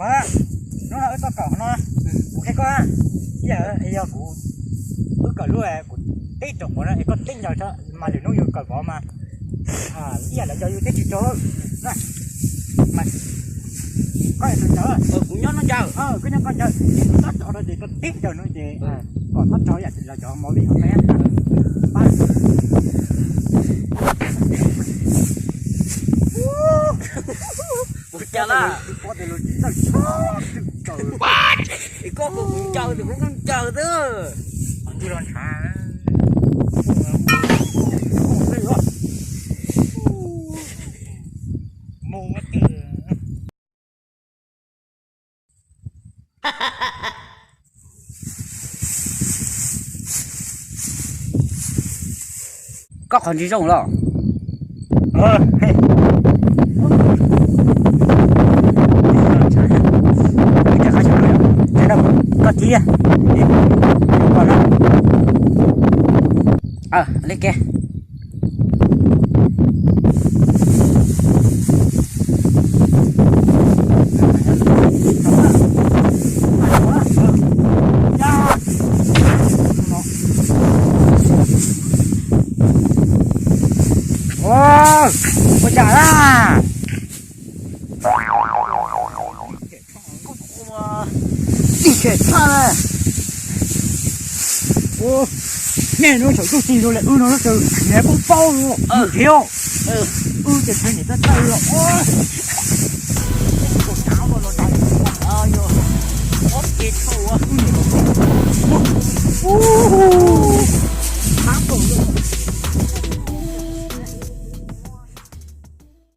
Hnub no wb tuaj kawm no, kuv qhia koj, yog kuv, wb kawm lub kuv teb rau quav no es koj teb ncaws tso mas lwm hnub yus kawm vov mas ib yam lawv ncaws yus teb tsis raug. Koj nyob ncaws, koj nyob koj ncaws, txhob tso rau ces koj teb ncaws no ces kom txhob raug yam lawv cov movie no peb. Ua cas na? Koj kuv ncaws tus kuv ncaws xwb. Koj qhov ntsis zoo los. Koj thiab. Koj na. Li ke. Ua cas na? Ib tsham tshaj na. Nej no thaum tub txig rau lawm wb no ces nyias paub paub li thiab. Wb ces pheej niam tab tawj los.